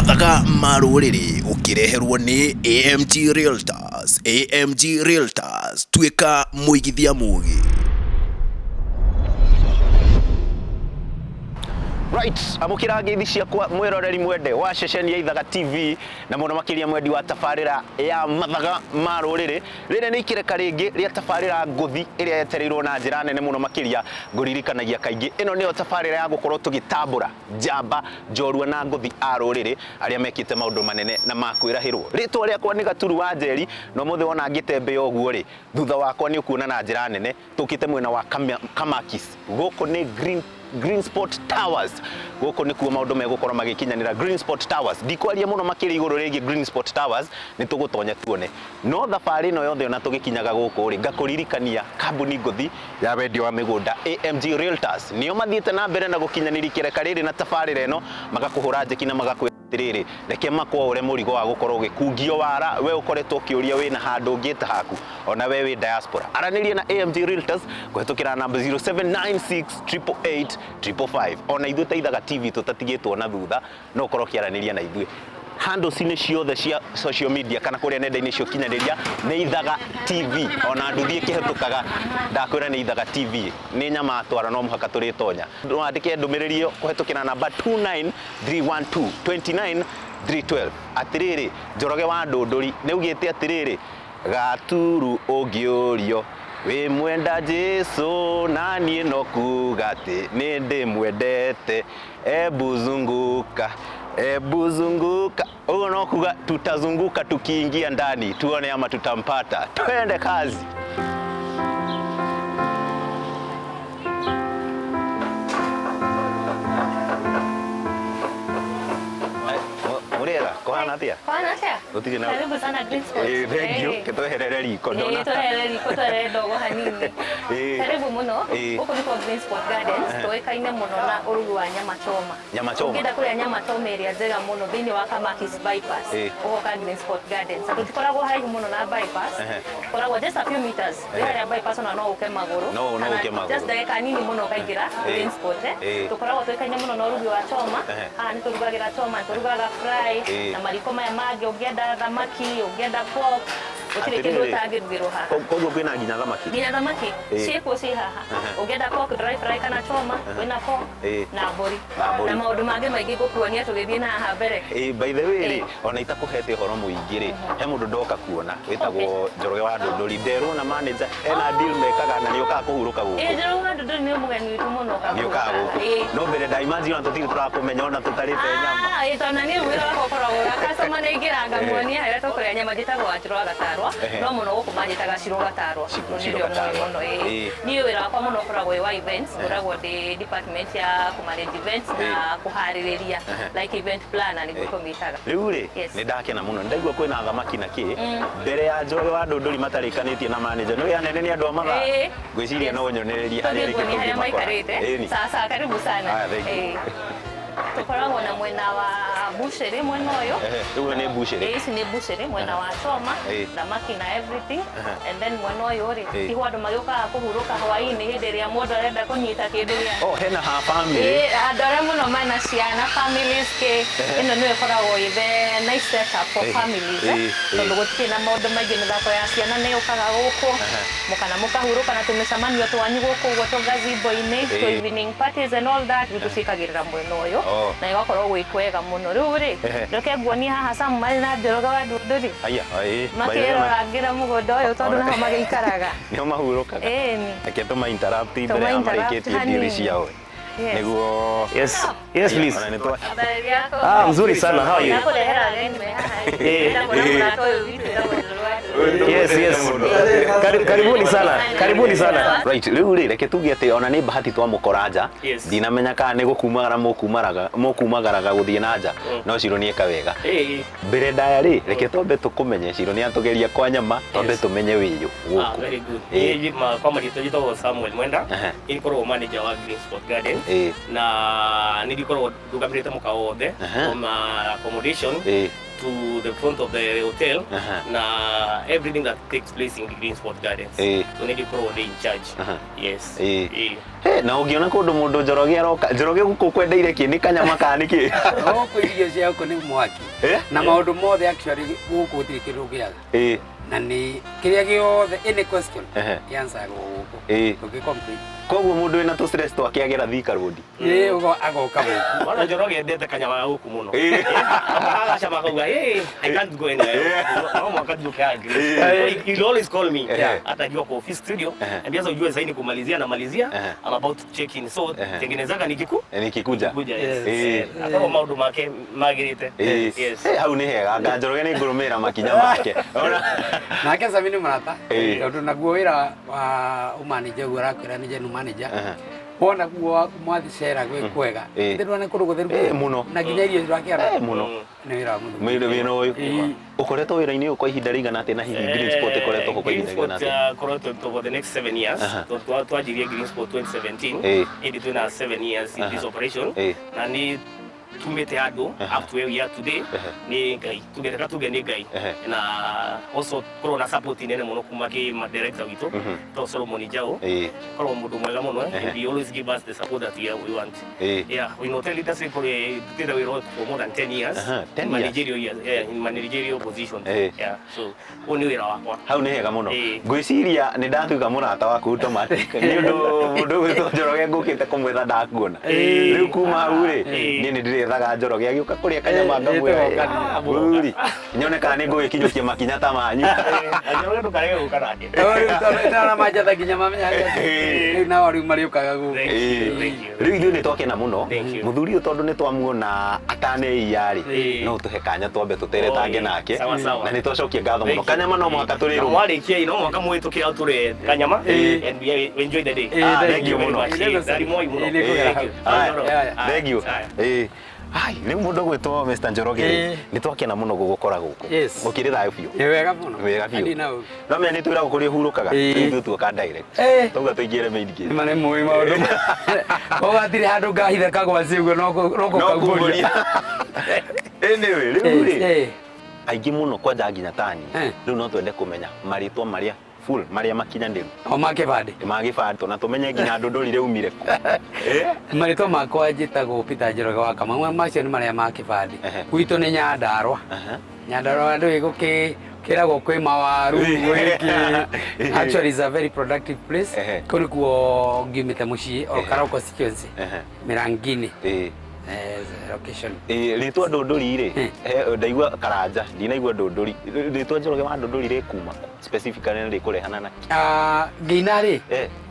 Mathaga ma rũrĩrĩ ũkĩreherwo nĩ AMG Realtors. AMG Realtors, tuĩka mũigithia mũgĩ. Right, amũkĩra ngeithi ciakwa mwĩroreri mwende wa ceceni ya Ithaga TV na mũno makĩria mwendi wa tabarĩra ya mathaga ma rũrĩrĩ. Rĩrĩ nĩ ikĩreka rĩngĩ rĩa tabarĩra ngũthi ĩrĩa yetereirwo na njĩra nene mũno makĩria. Ngũririkanagia kaingĩ ĩno nĩyo tabarĩra ya gũkorwo tũgĩtambũra njamba njorua na ngũthi a rũrĩrĩ arĩa mekĩte maũndũ manene na ma kwĩrahĩrwo. Rĩtwa rĩakwa nĩ Gaturu wa Njeri na ũmũthĩ wona ngĩtembea ũguo rĩ, thutha wakwa nĩ ũkuona na njĩra nene tũkĩte mwena wa Kamakis. Gũkũ nĩ Green Spot Towers. Gũkũ nĩkuo maũndũ megũkorwo magĩkinyanĩra Green Spot Towers. Ndikwaria mũno makĩria igũrũ rĩgiĩ Green Spot Towers, nĩ tũgũtonya tuone. No thabarĩ ĩno yothe ona tũgĩkinyaga gũkũ rĩ, ngakũririkania kambuni ngũthi ya wendia wa mĩgũnda AMG Realtors nĩo mathiĩte na mbere na gũkinyanĩria ikereka rĩrĩ na tabarĩra ĩno, magakũhũra njeki na magakwĩra atĩrĩrĩ, reke makwaũre mũrigo wa gũkorwo ũgĩkungio wara, we ũkoretwo ũkĩũria wĩna handũ ũngĩta haku, ona we wĩ diaspora. Aranĩria na AMG Realtors kũhĩtũkĩra namba 0796 888 555. Ona ithuĩ ta Ithaga TV tũtatigĩtwo na thutha, no ũkorwo ũkĩaranĩria na ithuĩ handles-inĩ ciothe cia social media kana kũrĩa nenda-inĩ cia ũkinyanĩria nĩ Ithaga TV. Ona nduthi ĩkĩhetũkaga ndakwĩra nĩ Ithaga TV. Nĩ nyama atwara no mũhaka tũrĩtonya. Wandĩke ndũmĩrĩri ĩyo kũhetũkĩra namba 29312 29312. Atĩrĩrĩ, Njoroge wa Ndũndũri nĩ augĩte atĩrĩrĩ, Gaturu ũngĩũrio wĩ mwenda Jesu na niĩ no kuga atĩ nĩ ndĩmwendete. Ebu zunguka, ebu zunguka. Ũguo no kuga tutazunguka tukiingia ndani tuone ama tutampata. Twende kazi. Mũrĩega, kũhana atĩa? Kũhana atĩa? Gũtirĩ na Karibu sana Green Spot. Eh, thank you. Eh. Tweherere riko Eh, ndona. tweherere riko tweherere ndogo hanini. Eh. Karibu muno. Eh. Gũkũ nĩkuo Green Spot Gardens. Tũĩkaine mũno na ũrugi wa nyama choma. Nyama choma. Ũngĩenda kũrĩa nyama choma ĩrĩa njega mũno thĩinĩ wa Kamakis Bypass, Eh. ũgoka Green Spot Gardens. Na tũtikoragwo haraihu mũno na bypass. Ehe. Tũkoragwo just a few meters. Wĩ harĩa bypass ona no ũke magũrũ. No Kana ũke magũrũ. Just ndagĩka nini mũno ũkaingĩra Eh. Green Spot. eh. Eh. Tũkoragwo tũĩkaine mũno na ũrugi wa choma. Ehe. Haha nĩ tũrugagĩra choma, nĩ tũrugaga fry Eh. na mariko maya mangĩ ũngĩenda thamaki, ũngĩenda pork, gũtirĩ kĩndũ Atĩrĩrĩ. ũtangĩrugĩrwo haha. Koguo kwĩna nginya thamaki. Nginya thamaki Eh. ciĩkuo ciĩ haha. Ũngĩenda pork dry fry kana choma, kwĩna pork Eh. na mbũri. Na mbũri. Na maũndũ mangĩ maingĩ ngũkuonia tũgĩthiĩ na haha mbere. Eh, by the way rĩ, Eh. ona itakũhete ũhoro mũingĩ rĩ, he mũndũ ndoka kuona wĩtagwo Njoroge wa Ndũndũri. Nderwo na manager ena deal mekaga na nĩũkaga kũhurũka gũkũ. Ĩĩ Njoroge wa Ndũndũri nĩ mũgeni witũ mũno ũkaga Nĩũkaga kũhurũka. gũkũ. Ĩĩ. No mbere nda imagine ona tũtirĩ tũrakũmenya ona tũtarĩte nyama. Ah, ĩĩ tondũ na niĩ wĩra wakwa ũkoragwo wa customer nĩ aingĩra ngamuonia harĩa tũkũrĩa nyama njĩtagwo Wanjirũ wa Gatarwa Ehe. no mũno gũkũ manjĩtaga Cirũ Gatarwa. Cirũ Ũyũ Cirũ nĩrĩo mũĩ Gatarwa. mũno ĩĩ. Ĩĩ. Niĩ wĩra wakwa mũno ũkoragwo wĩ wa events, ngoragwo ndĩ department ya kũ manage events na kũharĩrĩria like event planner nĩguo tũmĩtaga. Rĩu rĩ, Yes. nĩ ndakena mũno. Nĩ ndaigua kwĩna thamaki na kĩ. Mbere ya Njoroge wa Ndũndũri matarĩkanĩtie na manager. Nĩ anene nĩ andũ a mathaa. Ĩĩ. Ngwĩciria Yes. no ũnyonererie harĩa Tũthiĩ rĩngĩ nguonie harĩa tũngĩmakora. maikarĩte. Ĩni. Sawa sawa, karibu sana. Haya, thank you. Ĩĩ. Tũkoragwo na mwena wa bucĩrĩ mwena ũyũ. Ehe, rĩu ĩyo nĩ bucĩrĩ. Ĩĩ, ici nĩ bucĩrĩ mwena wa choma, Ĩĩ. thamaki na everything. And then mwena ũyũ rĩ, Ĩĩ. tiguo andũ magĩũkaga kũhurũka hwaĩ-inĩ hĩndĩ ĩrĩa mũndũ arenda kũnyita kĩndũ gĩa Oh, hena ha family. Ĩĩ, andũ arĩa mũno mena ciana families kĩ, ĩno nĩyo ĩkoragwo ĩ the nice setup for Ĩĩ, families eh. ĩĩ, ĩĩ. Tondũ gũtirĩ na maũndũ maingĩ, mĩthako ya ciana nĩ yũkaga gũkũ, mũkana mũkahurũka na tũmĩcemanio twanyu gũkũ ũguo tũ gazebo-inĩ, tũ Ĩĩ. evening parties and all that, rĩu tũciĩkagĩrĩra mwena ũyũ Oh. na ĩgakorwo gwĩ kwega mũno. Rĩu rĩ, Ehe. reke nguonie haha Sam marĩ na Njoroge wa Ndũndũri Aya, ĩĩ. By the way, makĩrorangĩra mũgũnda ũyũ tondũ Ona- naho magĩikaraga. Nĩo mahurũkaga. Ĩni. Reke tũma interrupt mbere ya Tũma interrupt marĩkĩtie deal hanini. ciao. Yes. Nĩguo Yes. Yes, please. Ona nĩ twa- Habari yako? Ah, mzuri sana. How are you? Nakurehera ageni me haha. Eh. Ndĩrenda kuona mũrata ũyũ witũ wĩtagwo Njoroge wa Ndũndũri. Yes, yes. Karibuni sana. Karibuni sana. Right, rĩu rĩ reke tuge atĩ ona nĩ bahati twamũkora nja. Yes. Ndinamenya kana nĩ gũkumagara mũkumaraga mũkumagaraga gũthiĩ na nja no Ciro nĩ eka wega. Ĩĩ. Mbere ndaya rĩ reke twambe tũkũmenye Ciro nĩ atũgeria kwa nyama twambe Yes. tũmenye wĩyũ Ah, gũkũ. very good. Ĩĩ. Niĩ kwa marĩtwa njĩtagwo Samuel Mwenda. Ehe. Niĩ ngoragwo manager wa Green Spot Gardens. Ĩĩ. Na nĩ ndikoragwo ndũgamĩrĩte mũkawa wothe Ehe. from accommodation Ĩĩ. To the front of the hotel na everything that takes place in Green Sport Gardens. So nĩ ngĩkoragwo ndĩ in charge. Yes. He, na ũngĩona kũndũ mũndũ Njoroge aroka, Njoroge gũkũ kwendeire kĩ nĩ kanyama kana nĩ kĩ? Gũkũ irio cia gũkũ nĩ mwaki. Na maũndũ mothe, actually gũkũ gũtirĩ kĩndũ ũngĩaga. Na nĩ kĩrĩa gĩothe, any question ĩansagwo gũkũ. Ndũngĩ complain. Koguo mũndũ wĩna tũ stress twake agera Thika Road. Ĩĩ, agoka gũkũ. Wana Njoroge endete kanyama ga gũkũ mũno. Agacama akauga, "Hey, I can't go anywhere. No mwaka njuke haha Green." He'll always call me. Atajua kwa office studio. Ambia sasa ujue sasa ni kumalizia na malizia. I'm about to check in. So tengenezaga nikiku Nikikuja. kuja. Yes. Yes. Akorwo maũndũ make magĩrĩte. Yes. Hau nĩ hega, anga Njoroge nĩ ngũrũmĩrĩra makinya make. Ona Nake Sami nĩ mũrata. Tondũ naguo wĩra wa ũmanĩnja ũguo arakwĩra nĩ general manager. Wona guo mwathi cera gwĩ kwega. Ndĩrona kũndũ gũtheru. Mũno. Na nginya irio irakĩara. Mũno. Nĩ wĩra wa mũthuri. Wĩra ũyũ. Ũkoretwo wĩra-inĩ ũyũ kwa ihinda rĩigana atĩa, na hihi Green Sport ĩkoretwo ho kwa Green ihinda rĩigana Sport atĩa? koretwo for the next 7 years. Twanjirie Green Sport 2017. Ĩndĩ twĩna 7 years in this operation. Na nĩ tumĩte andũ up to where we are today. Nĩ Ngai tuge, reka tuge nĩ Ngai. Na also korwo na support nene mũno kuma kĩ ma director witũ to Solomon Njau. Korwo mũndũ mwega mũno, and he always give us the support that we want. Yeah, in hotel industry kore tutĩte wĩra for more than 10 years. 10 years. Managerial years, yeah, in managerial position. Yeah, so ũyũ nĩ wĩra wakwa. Hau nĩ hega mũno. Ngwĩciria nĩ ndatuĩka mũrata waku automatic nĩ ũndũ mũndũ ũgwĩtwo Njoroge ngũkĩte kũmwetha ndakuona. Rĩu kuma hau rĩ, niĩ nĩ ndĩrethaga Njoroge agĩũka kũrĩa kanyama ngamwĩra, "Mũthuri, nyone kana nĩ ngũgĩkinyũkia makinya ta manyu." Njoroge ndũkarege gũka nake. Rĩu nona manjatha nginya mamenya rĩu nao rĩu marĩũkaga gũkũ. Thank you, thank you. Rĩu ithuĩ nĩ twakena mũno Thank you. mũthuri ũyũ tondũ nĩ twamuona ataneiya rĩ, no tũhe kanya twambe tũteretange Oh, nake. Sawa, sawa. Na nĩ twacokia ngatho mũno. Thank you. Kanyama no mũhaka Na tũrĩrũma. mwarĩkia no mũhaka mũhĩtũkĩra tũrĩe kanyama and we enjoy the day. Ah, Thank thank you very mũno. much. Ndarimoi mũno. Nĩ kũgera Thank you. Haya, Yeah, thank you. Haya. Hai, rĩu mũndũ ũgwĩtwo Mr. Njoroge rĩ, nĩ twakena mũno gũgũkora gũkũ. Gũkĩrĩ thayũ biũ. Nĩ wega mũno. Wega biũ. Andi na ũru. No menya nĩ twĩragwo kũrĩa ũhurũkaga. Rĩu ithuĩ tuoka direct. Tauga tũingĩre main gate. Nĩ ma nĩ mũĩ maũndũ. Koguo hatirĩ handũ ngahitha kagwaci ũguo no No kũkaumbũria. kumbũria. Anyway, rĩu rĩ, aingĩ mũno kwanja nginya tani. Rĩu no twende kũmenya marĩtwa marĩa full, marĩa makinyanĩru. O ma kĩbandĩ. Ma gĩbandĩ, na tũmenye nginya ndũndũri rĩumire kũ. Marĩtwa makwa njĩtagwo Peter Njoroge wa Kamau, macio nĩ marĩa ma kĩbandĩ. Gwitũ nĩ Nyandarũa. Nyandarũa ndũĩ gũkĩragwo kwĩ mawaru gwĩkĩ. Actually is a very productive place. Kũu nĩkuo ngiumĩte mũciĩ, Ol Kalou constituency. Mĩrangini. Location. Rĩtwa ndũndũri rĩ, ndaigua Karanja, ndinaigua ndũndũri. Rĩtwa Njoroge wa Ndũndũri rĩkuma kũ? Specifically rĩkũrehana na kĩ? Ah, ngĩina rĩ,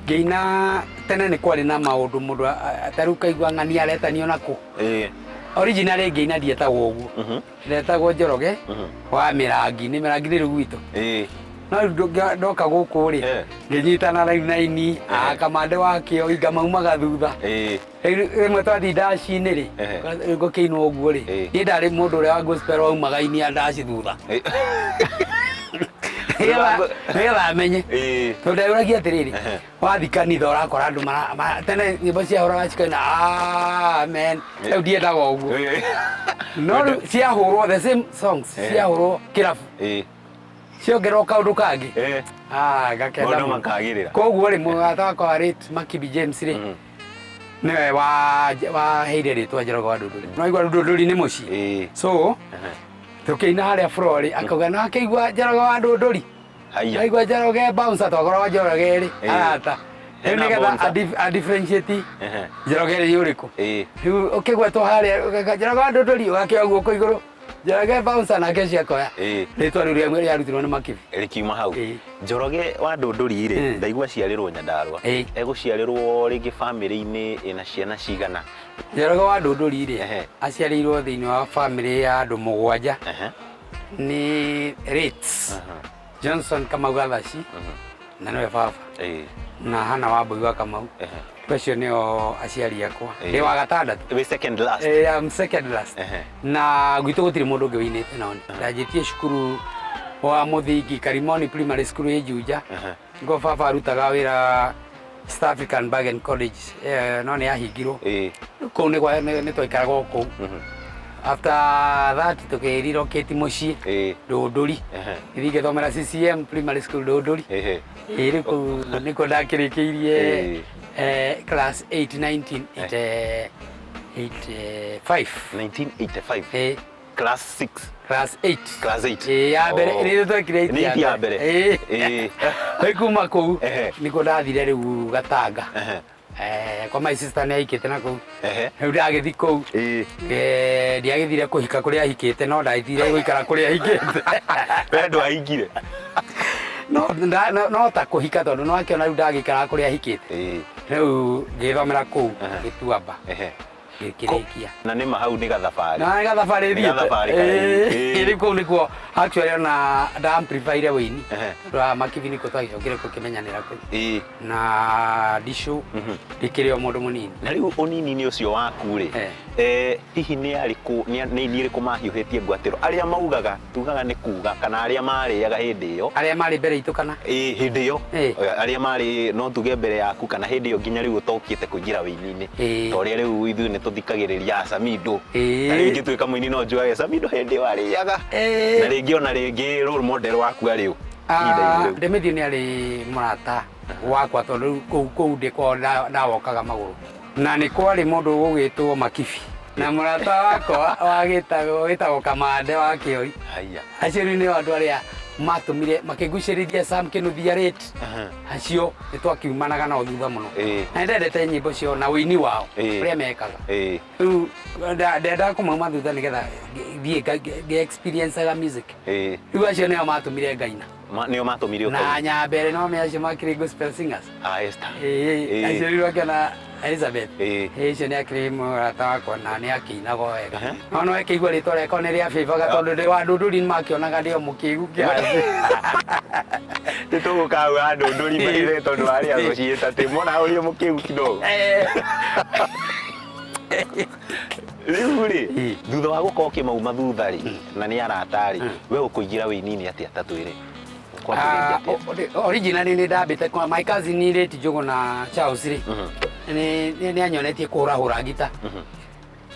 ngĩina tene nĩ kwarĩ na maũndũ mũndũ ta rĩu kaigua ng'ani aretanio nakũ. Originally ngĩina ndietagwo ũguo. Ndetagwo Njoroge wa Mĩrangi, nĩ Mĩrangi nĩ rĩu gwitũ. No rĩu ndoka gũkũ rĩ, ngĩnyitana rĩu na ini akamande wa kĩo inga maumaga thutha. Rĩu rĩmwe twathiĩ ndaci-inĩ rĩ, gũkĩinwo ũguo rĩ, niĩ ndarĩ mũndũ ũrĩa wa gospel waumaga ini a ndaci thutha. Nĩgetha amenye. Tondũ ndeyũragia atĩrĩrĩ, wathi kanitha ũrakora andũ tene nyĩmbo ciahũraga cikaina amen, rĩu ndiendaga ũguo. No rĩu ciahũrwo the same songs, ciahũrwo kĩrabu, ciongererwo kaũndũ kangĩ. Ah, ngakenda Maũndũ mũno. makagĩrĩra. Koguo rĩ, mũrata wakwa wa late Makibi James rĩ, nĩwe waheire rĩtwa Njoroge wa Ndũndũri. No igua Ndũndũri nĩ mũciĩ. So tũkĩina harĩa floor rĩ, akauga no akĩigua Njoroge wa Ndũndũri. Haiya. Naigua Njoroge bouncer, twakoragwo Njoroge rĩ arata. Rĩu Hena nĩgetha bouncer. a differentiate Njoroge rĩ ũrĩkũ. Rĩu ũkĩgwetwo harĩa Njoroge wa Ndũndũri ũgakĩoya guoko igũrũ, Njoroge bouncer nake ciakoya. Rĩtwa rĩu rĩarutirwo nĩ Makibi. Rĩkiuma hau. Njoroge wa Ndũndũri rĩ, ndaigua aciarĩrwo Nyandarũa. Egũciarĩrwo rĩngĩ bamĩrĩ-inĩ ĩna ciana cigana? Njoroge wa Ndũndũri rĩ, aciarĩirwo thĩinĩ wa bamĩrĩ ya andũ mũgwanja. Nĩ Rates Johnson Kamau Gathaci na nĩwe baba na Hana Wambui wa Kamau. Acio nĩo aciari akwa. Ndĩ wa gatandatũ. Wĩ second last. I'm second last. Na gwitũ gũtirĩ mũndũ ũngĩ wĩinĩte nao. Ndanjĩtie cukuru wa mũthingi Karimoni Primary School ĩ Juja. Ngo baba arutaga wĩra East African Bargain College, no nĩ yahingirwo. Kũu nĩ twaikaraga o kũu. After that tũkĩrirokĩti mũciĩ Ndũndũri. Gĩthiĩ ngĩthomera CCM Primary School Ndũndũri. Ĩĩ rĩu kũu nĩkuo ndakĩrĩkĩirie class 8 1985. 1985. Ĩĩ. Class 6. Class 8. Class 8. Ĩĩ ya mbere nĩ twekire 8 ya mbere. Ĩĩ. Rĩu kuma kũu nĩkuo ndathire rĩu Gatanga. Kwa my sister nĩ aikĩte na kũu. Rĩu ndagĩthiĩ kũu. Ndiagĩthire kũhika kũrĩa ahikĩte no ndathire gũikara kũrĩa ahikĩte. We ndwahikire? No ta kũhika tondũ no akĩona rĩu ndagĩikaraga kũrĩa ahikĩte. Rĩu ngĩthomera kũu Gĩtuamba. Ngĩkĩrĩkia. Na nĩ ma hau nĩ gathabarĩ. Na nĩ gathabarĩ Nĩ gathabarĩ karaihu. Rĩu kũu nĩkuo actually ona nda amplify-ire wĩini. Tondũ wa Makibi nĩkuo twagĩcokire gũkĩmenyanĩra kũu. Na ndicũ ndĩkĩrĩ o mũndũ mũnini. Na rĩu ũnini-inĩ ũcio waku rĩ, hihi nĩ arĩkũ, nĩ aini arĩkũ mahiũhĩtie ngwatĩro? Arĩa maugaga, tugaga nĩ kuga, kana arĩa marĩaga hĩndĩ ĩyo. Arĩa marĩ mbere itũ kana? Ĩĩ, hĩndĩ ĩyo. Arĩa marĩ no tuge mbere yaku kana hĩndĩ ĩyo nginya rĩu ũtokĩte kũingĩra wĩini-inĩ. Ta ũrĩa rĩu ithuĩ nĩ tũthikagĩrĩria Samido. Na rĩu ingĩtuĩka mũini no njuage Samido hĩndĩ ĩyo arĩaga. Na rĩngĩ ona rĩngĩ role model waku arĩ ũ? Ihinda-inĩ rĩu. Ndemithio nĩ arĩ mũrata wakwa tondũ rĩu kũu ndĩ kwao ndawokaga magũrũ. Na nĩ kwarĩ mũndũ ũgwĩtwo Makibi. Na mũrata wakwa wĩtagwo Kamande wa Kĩoi. Acio rĩu nĩo andũ arĩa matũmire makĩgucĩrĩria Sam Kĩnuthia rate. Acio nĩ twakiumanaga nao thutha mũno. Na nĩ ndendete nyĩmbo ciao na ũini wao ũrĩa mekaga. Rĩu ndendaga kũmauma thutha nĩgetha thiĩ ngĩ experience-aga music. Rĩu acio nĩo matũmire ngaina. Nĩo matũmire Na ũkaina. Nyambere no me acio makĩrĩ gospel singers. Esther. Acio rĩu akĩona Elizabeth. Ũcio nĩ akĩrĩ mũrata wakwa na nĩ akĩinaga wega. No no akĩigua rĩtwa rĩakwa nĩ rĩa bĩbaga tondũ ndĩ wa Ndũndũri nĩ makĩonaga ndĩ o mũkĩgu kĩaci. Nĩ tũgũka hau ha Ndũndũri maithe tondũ warĩ associate atĩ mona ũrĩ o mũkĩgu kidogo. Rĩu rĩ, thutha wa gũkorwo ũkĩmauma thutha rĩ, na nĩ arata rĩ, we ũkũingĩra wĩini-inĩ atĩa ta twĩre? Kwambĩrĩria atĩa? Originally nĩ ndambĩte kwa my cousin rĩ Njogo na Charles rĩ. Nĩ anyonetie kũhũrahũra ngita.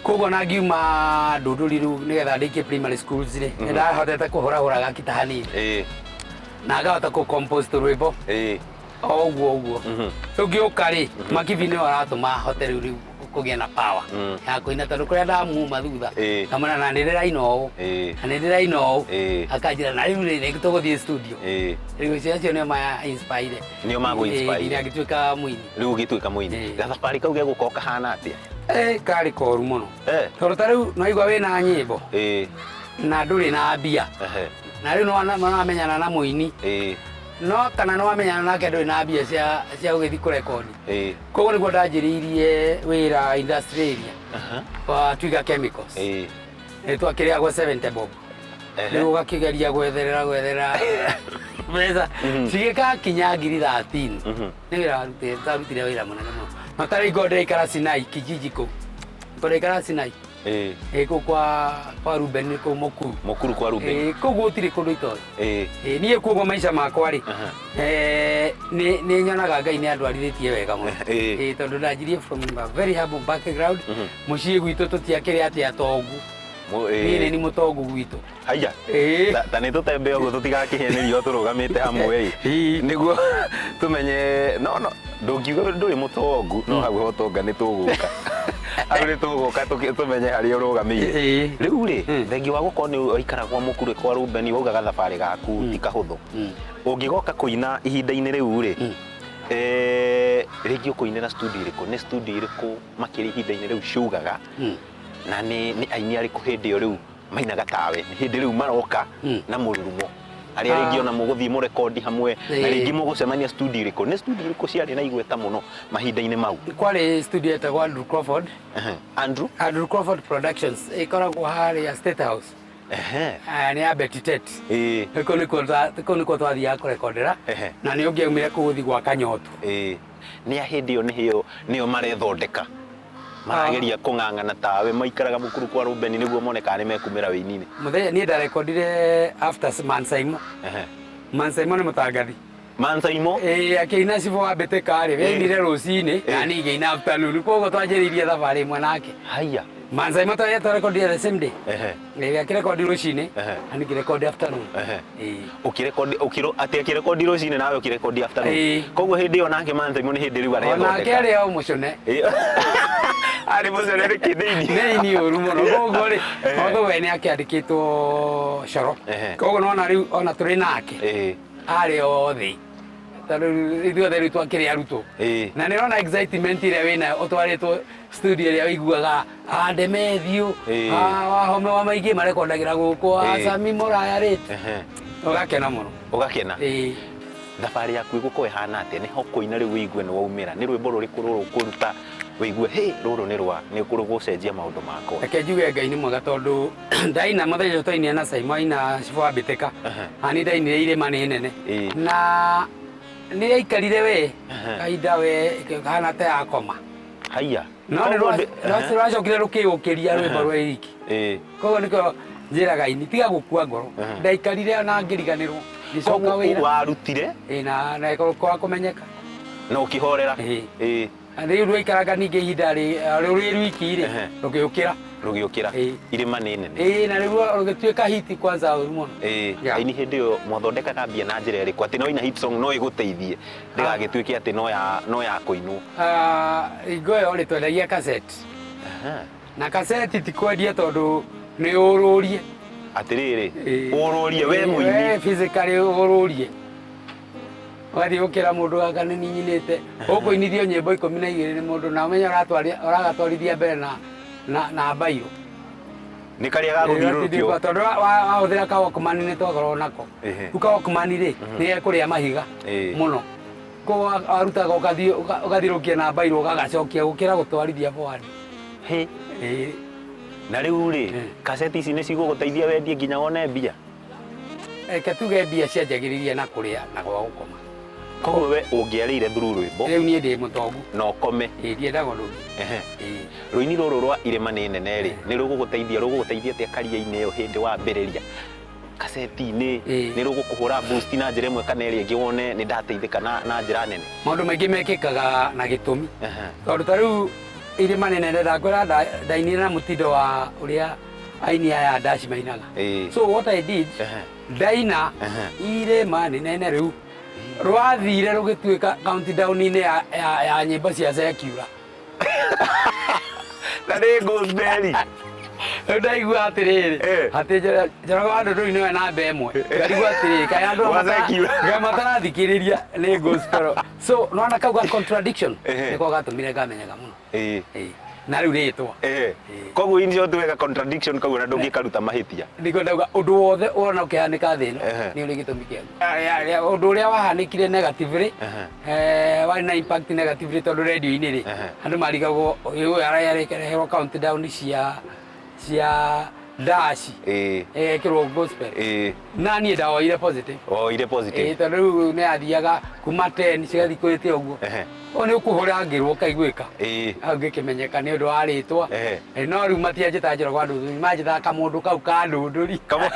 Koguo na ngiuma Ndũndũri rĩu nĩgetha ndĩkie primary schools rĩ, nĩ ndahotete kũhũrahũra gakita hanini. Na ngahota kũ compose tũrwĩmbo. O ũguo ũguo. Rĩu ngĩũka rĩ, Makibi nĩwe aratũma hote rĩu kũgĩa na power ya kũina tondũ kũrĩa ndamuma thutha ngamwĩra na nĩ ndĩraina ũũ na nĩ ndĩraina ũũ akanjĩra na rĩu rĩ rĩngĩ tũgũthiĩ studio. Rĩu acio nĩo ma inspire. Nĩo magũ inspire. Nginya ngĩtuĩka mũini. Rĩu ũgĩtuĩka mũini. Gathabarĩ kau gegũkorwo kahana atĩa? Karĩ koru mũno. Tondũ ta rĩu no igua wĩna nyĩmbo na ndũrĩ na mbia. Na rĩu no wamenyana na mũini. No kana no wamenyana nake ndũrĩ na mbia cia gũgĩthiĩ kũrekodi. Koguo nĩguo ndanjĩrĩirie wĩra industry area wa Twiga Chemicals. Nĩ twakĩrĩagwo 70 bob. Rĩu ũgakĩgeria gwetherera mbeca cigĩkakinya ngiri 13. Nĩ wĩra ndarutire wĩra mũnene mũno. No ta rĩu ngorwo ndĩraikara Sinai kijiji kũu. Ngorwo ndĩraikara Sinai. Kũu kwa Ruben kũu Mũkuru. Mũkuru kwa Ruben. Kũu gũtirĩ kũndũ itoĩ. Niĩ koguo maica makwa rĩ, nĩ nyonaga Ngai nĩ andwarithĩtie wega mũno. Tondũ ndanjirie from a very humble background. Mũciĩ gwitũ tũtiakĩrĩ atĩ atongu. Niĩ nĩ mũtongu gwitũ. Haiya. Ta nĩ tũtembe ũguo tũtigakĩhĩe nĩ riũa tũrũgamĩte hamwe ĩ. Nĩguo tũmenye no no ndũngiuga ndũrĩ mũtongu no hau ha ũtonga nĩ tũgũka. Hau nĩ tũgũka tũmenye harĩa ũrũgamĩire. Rĩu rĩ, thengia wa gũkorwo nĩ waikara kwa Mũkuru kwa Ruben wauga gathabarĩ gaku ti kahũthũ. Ũngĩgoka kũina ihinda-inĩ rĩu rĩ, rĩngĩ ũkũinĩra studio ĩrĩkũ? Nĩ studio ĩrĩkũ makĩria ihinda-inĩ rĩu ciugaga? Na nĩ aini arĩkũ hĩndĩ ĩyo rĩu mainaga tawe? Nĩ hĩndĩ rĩu maroka na mũrurumo. Arĩa rĩngĩ ona mũgũthiĩ mũrekondi hamwe, na rĩngĩ mũgũcemania studio ĩrĩkũ? Nĩ studio ĩrĩkũ ciarĩ na igweta mũno mahinda-inĩ mau? Kwarĩ studio yetagwo Andrew Crawford. Andrew? Andrew Crawford Productions ĩkoragwo harĩa State House. Nĩ ya Betty Tet. Kũu nĩkuo twathiaga kũrekondera. Na nĩ ũngĩaumire kũu ũthiĩ gwa Kanyotu. Nĩ a hĩndĩ ĩyo nĩyo marethondeka. Marageria kũng'ang'ana tawe maikaraga Mũkuru kwa Ruben nĩguo mone kana nĩ mekumĩra wĩini-inĩ. Mũthenya niĩ ndarekondire after Mansaimo. Mansaimo nĩ mũtangathi. Mansaimo? Akĩina cibũ wa Mbĩtĩka rĩ, ainire rũcinĩ na niĩ ngĩina afternoon. Koguo twanjĩrĩirie thabarĩ ĩmwe nake. Haiya. Manzai mata twarekondire the same day. Ehe. Akĩrekondi rũcinĩ na niĩ ngĩrekondi afternoon. Ĩĩ. Ũkĩrekondi ũkĩro atĩ akĩrekondi rũcinĩ nawe ũkĩrekondi afternoon. Ĩĩ. Koguo hĩndĩ ĩyo nake Manzai nĩ hĩndĩ rĩu Onake arethondeka. arĩ o mũcone. Ĩĩ. Arĩ mũcone nĩ kĩndĩini. Nĩ ini ũru mũno koguo rĩ, Ehe. although we nĩ akĩandĩkĩtwo coro. Ehe. Koguo nona rĩu ona tũrĩ nake Ĩĩ. arĩ o thĩ, tondũ ithuothe rĩu twakĩrĩ arutwo. Ĩĩ. Na nĩ ũrona excitement ĩrĩa wĩnayo ũtwarĩtwo studio ĩrĩa ũiguaga Andemethiũ, Ĩĩ. Wahome wa Maingĩ marekondagĩra gũkũ, Ĩĩ. Sami Mũraya rĩ, Ehe. ũgakena mũno. Ũgakena. Ĩĩ. Thabarĩ yaku ĩgũkorwo ĩhana atĩa? Nĩ ho kũina rĩu wĩigue nĩ waumĩra. Nĩ rwĩmbo rũrĩkũ rũrũ ũkũruta wĩigue hĩ rũrũ nĩ rwa nĩ rũgũcenjia maũndũ makwa? Reke njuge Ngai nĩ mwega tondũ ndaina mũthenya ũcio twainire na Simon aina Cibũ wa Mbĩtĩka. Ehe. Na niĩ ndainire irĩma nĩ nene. Ĩĩ. Na nĩ yaikarire we kahinda we kahana ta yakoma. Haiya. No nĩ Koguo ndĩ- rwacokire rũkĩũkĩria rwĩmbo rwa Eriki. Ĩĩ. Koguo nĩkĩo njĩraga ini tiga gũkua ngoro. Ehe. Ndaikarire na ngĩriganĩrwo. Ngĩcoka Koguo wĩra. warutire Ĩĩ, na ĩkorwo kũmenyeka. na ũkĩhorera. Ĩĩ. Ĩĩ. Na rĩu rwaikaranga ningĩ ihinda rĩ rwiki rĩ Ehe. rũgĩũkĩra. Rũgĩũkĩra. Ĩĩ. Irĩma nĩ nene. Ĩĩ, na rĩu rũgĩtuĩka hiti kwanza ũru mũno. Ĩĩ. Yeah. Aini hĩndĩ ĩyo mwathondekaga mbia na njĩra ĩrĩkũ? Atĩ no ina hit song no ĩgũteithie ndĩgagĩtuĩke atĩ no ya kũinwo. Hingo ĩyo rĩ twendagia cassette. Aha. Na cassette ti kwendia tondũ nĩ ũrũrie. Atĩrĩrĩ, Ĩĩ. ũrũrie we Ĩĩ, mũini. we physically ũrũrie. Ũgathiĩ gũkĩra mũndũ gaka nĩ ninyinĩte. Ũkũinithio nyĩmbo 12 nĩ mũndũ na ũmenye ũragatwarithia mbere na mbairũ. Nĩ karĩa gagũthiũrũrũkio. Tondũ wahũthĩra ka Walkman nĩ twakoragwo nako. Ehe. Rĩu ka Walkman rĩ, nĩ gekũrĩa mahiga Ĩĩ. mũno. Koguo warutaga ũgathiĩ ũgathiũrũrũkia na mbairũ ũgagacokia gũkĩra gũtwarithia forward. Hĩ. Ĩĩ. Na rĩu rĩ, kaseti ici nĩ cigũgũteithia wendie nginya wone mbia? Reke tuge mbia cianjagĩrĩria na kũrĩa na gwa gũkoma. Koguo we ũngĩarĩire through rwĩmbo Rĩu niĩ ndĩ mũtongu. na ũkome. Ĩĩ, ndiendaga ũndũ ũngĩ. Ehe. Ĩĩ. Rũini rũrũ rwa irĩma nĩ nene rĩ, nĩ rũgũgũteithia atĩa karia-inĩ ĩyo hĩndĩ wambĩrĩria? Kaseti-inĩ Ĩĩ. nĩ rũgũkũhũra boost na njĩra ĩmwe kana ĩrĩa ĩngĩ wone nĩ ndateithĩka na njĩra nene. Maũndũ maingĩ mekĩkaga na gĩtũmi. Ehe. Tondũ ta rĩu irĩma nĩ nene ndakwĩra ndainire na mũtindo wa ũrĩa aini aya ndaci mainaga. Ĩĩ. So what I did, Ehe. ndaina Ehe. irĩma nĩ nene rĩu rwathire rũgĩtuĩka countdown-inĩ ya nyĩmbo cia secular. Na nĩ gospel. Rĩu ndaigua atĩrĩrĩ, Eh. atĩ Njoroge wa Ndũndũri nĩwe namba ĩmwe. Ngarigwo atĩrĩrĩ, kaĩ andũ Wa secular. kaĩ matarathikĩrĩria nĩ gospel. So nĩwona kau ga contradiction Ehe. nĩko gatũmire ngamenyeka mũno. Ĩĩ. Ĩĩ. Na rĩu rĩtwa. Ehe. Koguo in short weka contradiction kau na ndũngĩkaruta mahĩtia. Nĩguo ndauga ũndũ wothe wona ũkĩhanĩka thĩ ĩno Ehe. nĩ ũrĩ gĩtũmi kĩaguo. Ũndũ ũrĩa wahanĩkire negatively, warĩ na impact negatively tondũ radio-inĩ rĩ, Ehe. andũ marigagwo ũyũ arareherwo countdown cia ndaci Ĩĩ. ĩgekĩrwo gospel. Ĩĩ. Na niĩ ndawoire positive. Woire positive. Ĩĩ, tondũ rĩu nĩ yathiaga kuma 10 cigathiĩ kũrĩte ũguo. Ehe. Ũyũ nĩ ũkũhũrangĩrwo ũkaiguĩka. Ĩĩ. Hau ngĩkĩmenyeka nĩ ũndũ wa rĩtwa. Ehe. No rĩu matianjĩtaga Njoroge wa Ndũndũri, manjĩtaga kamũndũ kau ka Ndũndũri. Kamo.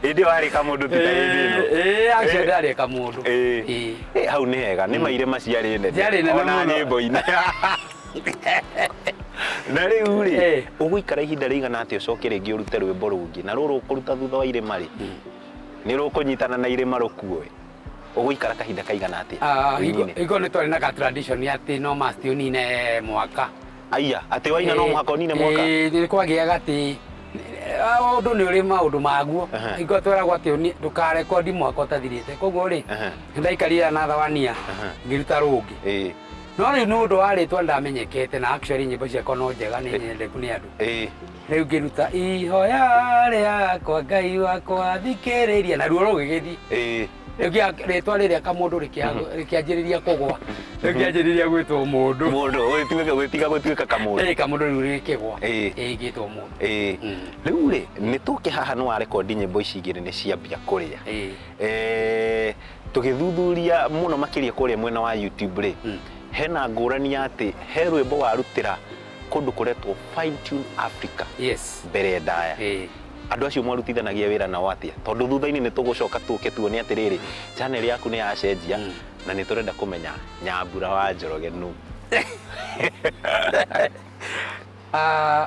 Hĩndĩ ĩyo warĩ kamũndũ ti ta hĩndĩ ĩno. Ĩĩ, actually ndarĩ kamũndũ. Ĩĩ. Ĩĩ. Ĩĩ, hau nĩ hega nĩ mairĩma ciarĩ nene. Ciarĩ nene Ona mũno. nyĩmbo-inĩ. Na rĩu rĩ, Ĩĩ. ũgũikara ihinda rĩigana atĩa ũcoke rĩngĩ ũrute rwĩmbo rũngĩ? Na rũrũ ũkũruta thutha wa irĩma rĩ, nĩ rũkũnyitana na irĩma rũkuoe? Ũgũikara kahinda kaigana atĩa? Rũini-inĩ? Hingo nĩ twarĩ na ka tradition atĩ no must ũnine mwaka. Aya, atĩ waina no mũhaka ũnine mwaka? Ĩĩ, nĩ kwagĩaga atĩ ũndũ nĩ ũrĩ maũndũ maguo. Ehe. Hingo tweragwo atĩ ndũkarekondi mwaka ũtathirĩte. Koguo rĩ, Ehe. ndaikarire another one year ngĩruta rũngĩ. Ĩĩ. No rĩu nĩ ũndũ wa rĩtwa ndamenyekete na actually nyĩmbo ciakwa no njega nĩ nyendeku nĩ andũ. Ĩĩ. Rĩu ngĩruta ihoya rĩakwa Ngai wakwa thikĩrĩria naruo rũgĩgĩthiĩ. Ĩĩ. Rĩu rĩtwa rĩrĩa kamũndũ rĩkĩanjĩrĩria kũgwa. Rĩu kĩanjĩrĩria gwĩtwo mũndũ. Mũndũ, gũtiga gũtuĩka kamũndũ. Ĩĩ, kamũndũ rĩu rĩkĩgwa. Ĩĩ. Ĩĩ, ngĩtwo mũndũ. Ĩĩ. Rĩu rĩ, nĩ tũke haha nĩ warekondi nyĩmbo ici igĩrĩ nĩ ciambia kũrĩa. Ĩĩ. Tũgĩthuthuria mũno makĩria kũrĩa mwena wa YouTube rĩ, hena ngũrani ya atĩ he rwĩmbo warutĩra kũndũ kũretwo Fine Tune Africa. Yes. Mbere ndaya. Ĩĩ. Andũ acio mwarutithanagia wĩra nao atĩa? Tondũ thutha-inĩ nĩ tũgũcoka tũke tuone atĩrĩrĩ, channel yaku nĩ yacenjia na nĩ tũrenda kũmenya Nyambura wa Njoroge nũ.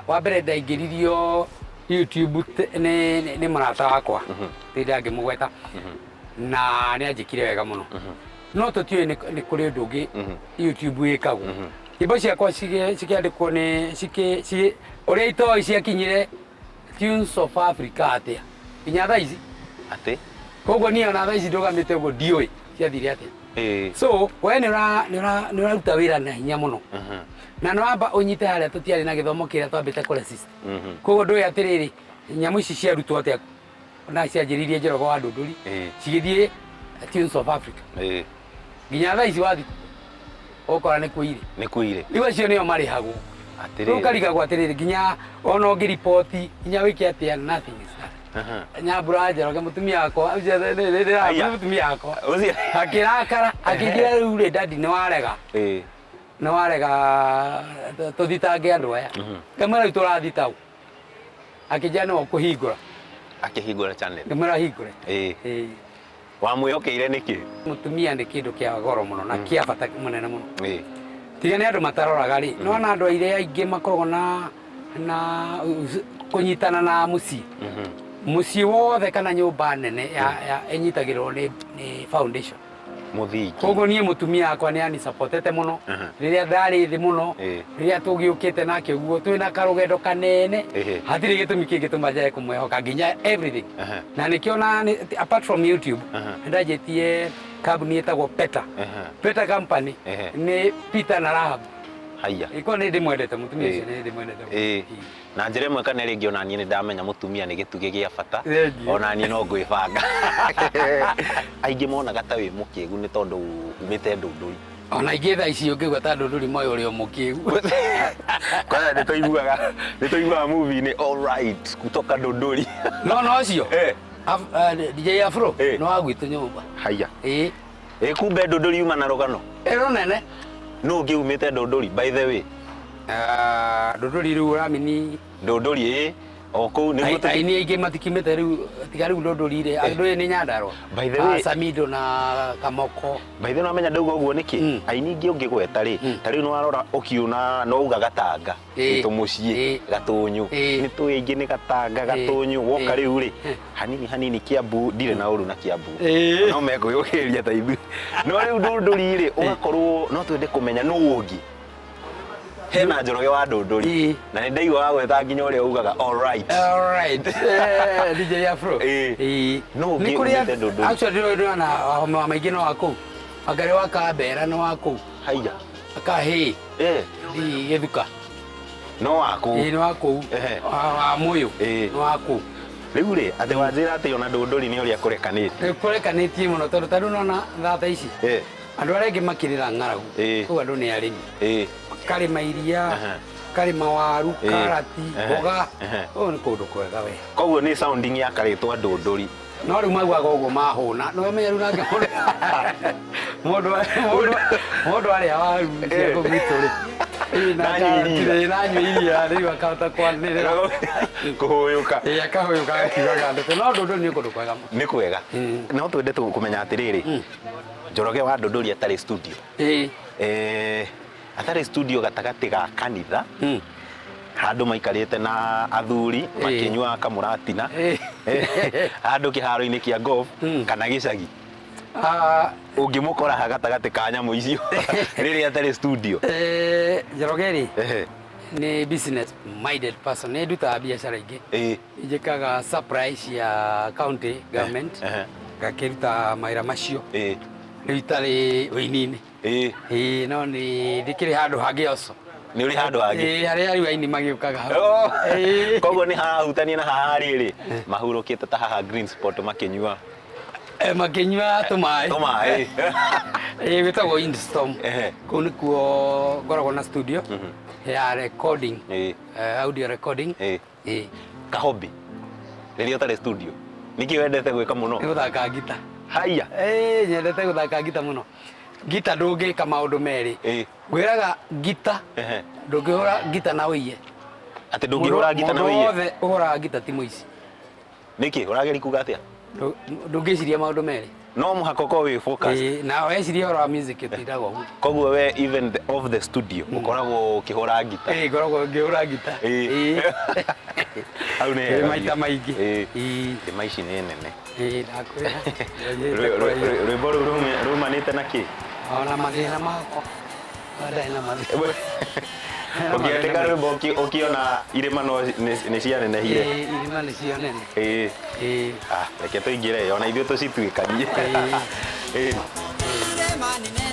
Wa mbere ndaingĩririo YouTube nĩ mũrata wakwa, ti ndangĩmũgweta, na nĩ anjĩkire wega mũno, no tũtiũĩ nĩ kũrĩ ũndũ ũngĩ YouTube wĩkagwo. Nyĩmbo ciakwa cikĩandĩkwo nĩ ũrĩa itoĩ ciakinyire Tunes of Africa atĩa nginya thaa ici. Atĩ? Koguo niĩ ona thaa ici ndũgamĩte ũguo ndiũĩ ciathire atĩa. So we nĩ ũraruta wĩra na hinya mũno, na nĩ wamba ũnyite harĩa tũtiarĩ na gĩthomo kĩrĩa twambĩte kũ resist. Koguo ndũĩ atĩrĩrĩ, nyamũ ici ciarutwo atĩa na cianjĩrĩirie Njoroge wa Ndũndũri cigĩthiĩ Tunes of Africa nginya thaa ici wathi ũkora nĩ kuo irĩ. Nĩ kuo irĩ. Rĩu acio nĩo marĩhagwo. Atĩrĩrĩ. Rĩu ũkarigagwo atĩrĩrĩ, nginya ona ũngĩriboti nginya wĩke atĩa, nothing is done. Nyambura Njoroge mũtumia wakwa ũcio Aya. mũtumia wakwa Ũcio. akĩrakara akĩnjĩra, rĩu rĩ dadi, nĩ warega, nĩ warega tũthitange andũ aya. Ngamwĩra, rĩu tũrathita ũ? Akĩnjĩra nĩwe ũkũhingũra. Akĩhingũra channel. Ngamwĩra hingũre. Ĩĩ. Wamwĩhokeire nĩkĩ? Mũtumia nĩ kĩndũ kĩa goro mũno na kĩa bata mũnene mũno. Tiga nĩ andũ mataroraga rĩ, nĩwona andũ airĩ aingĩ makoragwo na kũnyitana na mũciĩ, mũciĩ wothe kana nyũmba nene ya ĩnyitagĩrĩrwo nĩ foundation. Mũthingi. Koguo niĩ mũtumia wakwa nĩ anisapotete mũno rĩrĩa ndarĩ thĩ mũno, rĩrĩa tũgĩũkĩte nake ũguo twĩna karũgendo kanene. Hatirĩ gĩtũmi kĩngĩtũma njage kũmwĩhoka nginya everything. Na nĩkĩo na apart from YouTube, nĩndanjĩtie kambuni ĩtagwo Peta, Peta Company. Nĩ Peter na Rahab. Haya. Ĩkorwo nĩ ndĩmwendete mũtumia ũcio, nĩ ndĩmwendete mũno. Na njĩra ĩmwe kana ĩrĩa ĩngĩ, ona niĩ nĩ ndamenya mũtumia nĩ gĩtugĩ gĩa bata. Thengiũ. Ona niĩ no ngwĩbanga. Aingĩ monaga ta wĩ mũkĩgu nĩ tondũ umĩte Ndũndũri. Ona ingĩ thaa ici ũngĩgua ta Ndũndũri moĩ ũrĩ o mũkĩgu. Kwanza nĩ tũiguaga movie-inĩ, all right, kutoka Ndũndũri. No ũcio DJ Afro nĩ wa gwitũ nyũmba. Haya. Ĩĩ. Ĩ kumbe Ndũndũri yuma na rũgano. Ĩro nene. Nũ ũngĩ umĩte Ndũndũri, by the way? Ah, Ndũndũri rĩu ũramini? Ndũndũri, ĩ, o kũu nĩguo. Aini aingĩ matikimĩte rĩu tiga rĩu Ndũndũri rĩ, andũ ĩ nĩ Nyandarũa. By the way- Ah, Samido na Kamoko. By the way, namenya ndauga ũguo nĩkĩ? Aini ingĩ ũngĩgweta rĩ, ta rĩu nĩwarora ũkiuna no uga Gatanga, nĩ tũmũciĩ Gatũnyũ, nĩ tũĩ aingĩ nĩ Gatanga, Gatũnyũ woka. Rĩu rĩ, hanini hanini Kiambu, ndirĩ na ũru na Kiambu, no mekwĩyũkĩrĩria ta ithuĩ, no rĩu Ndũndũri rĩ, ũgakorwo no twende kũmenya nũ ũngĩ hena Njoroge wa Ndũndũri. Na nĩ ndaigua wagweta nginya ũrĩa ugaga all right. All right. DJ Afro. Ĩĩ. Nũ ũngĩ Nĩ kũrĩ umĩte Ndũndũri? Actually ndĩrona wahome wa maingĩ no wa kũu. Wangarĩ wa Kambera nĩ wa kũu. Haiya. Akahĩ. Ndi Gĩthuka. No wa kũu? Ĩĩ, nĩ wa kũu. Wa Mũyũ. Nĩ wa kũu. Rĩu rĩ, atĩ wanjĩra atĩ ona Ndũndũri nĩ ũrĩa kũrekanĩtie? Nĩ kũrekanĩtie mũno, tondũ ta rĩu nona thata ici andũ arĩa angĩ makĩrĩra ng'aragu. Kũu andũ nĩ arĩmi. Makarĩma iria, karĩma waru, karati, mboga. Ũũ nĩ kũndũ kwega we. Koguo nĩ sounding ya karĩtwa Ndũndũri. No rĩu maugaga ũguo mahũna, no menya rĩu nake mũndũ arĩa waru cia kũu gwitũ rĩ. Ĩĩ, na Nanyua karati iria. rĩ, nanyua iria rĩu akahota kwanĩrĩra. Kũhũyũka. Ĩĩ, akahũyũka akiugaga ndeto, no Ndũndũri nĩ kũndũ kwega mũno. Nĩ kwega. No twende kũmenya atĩrĩrĩ, Njoroge wa Ndũndũri atarĩ studio, atarĩ studio, gatagatĩ ga kanitha, handũ maikarĩte na athuri makĩnyua kamũratina, handũ kĩharo-inĩ kĩa golf kana gĩcagi, ũngĩmũkora ha gatagatĩ ka nyamũ icio rĩrĩa atarĩ studio? Njoroge rĩ, nĩ business minded person, nĩ ndutaga biacara ingĩ. Njĩkaga supply cia county government, ngakĩruta mawĩra macio rĩu itarĩ ũini-inĩ. Ĩĩ, no nĩ ndĩkĩrĩ handũ hangĩ also. Nĩ ũrĩ handũ hangĩ? Ĩĩ, harĩa rĩu aini magĩũkaga hau. Oh. Koguo nĩ harahutania na haha rĩrĩ mahurũkĩte ta haha Green Spot makĩnyua. Makĩnyua tũmaĩ. Tũmaĩ. Ĩĩ, gwĩtagwo Windstorm. Kũu nĩkuo ngoragwo na studio ya recording, audio recording. Ĩĩ. Kahobi rĩrĩa ũtarĩ studio, nĩkĩ wendete gwĩka mũno? Nĩ gũthaka ngita. Haiya. Ĩĩ, nyendete gũthaka ngita mũno. Ngita ndũngĩka maũndũ merĩ. Ngwĩraga ngita, ndũngĩhũra ngita na ũiye. Atĩ ndũngĩhũra ngita na Mũndũ ũiye? wothe ũhũraga ngita ti mũici. Nĩkĩ ũrageria kuga atĩa? Ndũngĩciria maũndũ merĩ. No mũhaka ũkorwo wĩ focused. Ĩĩ, na weciria ũhoro wa music ũtindaga ũguo. Koguo we even off the studio ũkoragwo ũkĩhũra ngita. Ĩĩ, ngoragwo ngĩhũra ngita. Ĩĩ. Ĩĩ. Hau nĩ Ĩĩ, hega maita biũ. maingĩ. Ĩĩ. Ĩĩ. Ndĩma ici nĩ nene. Ĩĩ, ndakwĩra. Rwĩmbo rũu rumanĩte na kĩ? Ona mathĩna makwa. Ndarĩ na mathĩna. Ũkĩandĩka rwĩmbo ũkĩona irĩma no nĩ cianenehire. Ĩĩ, irĩma nĩcio nene. Ĩĩ. Ĩĩ. Ah, reke tũingĩre ona ithuĩ tũcituĩkanie. Ĩĩ. Ĩĩ. Irĩma nĩ nene.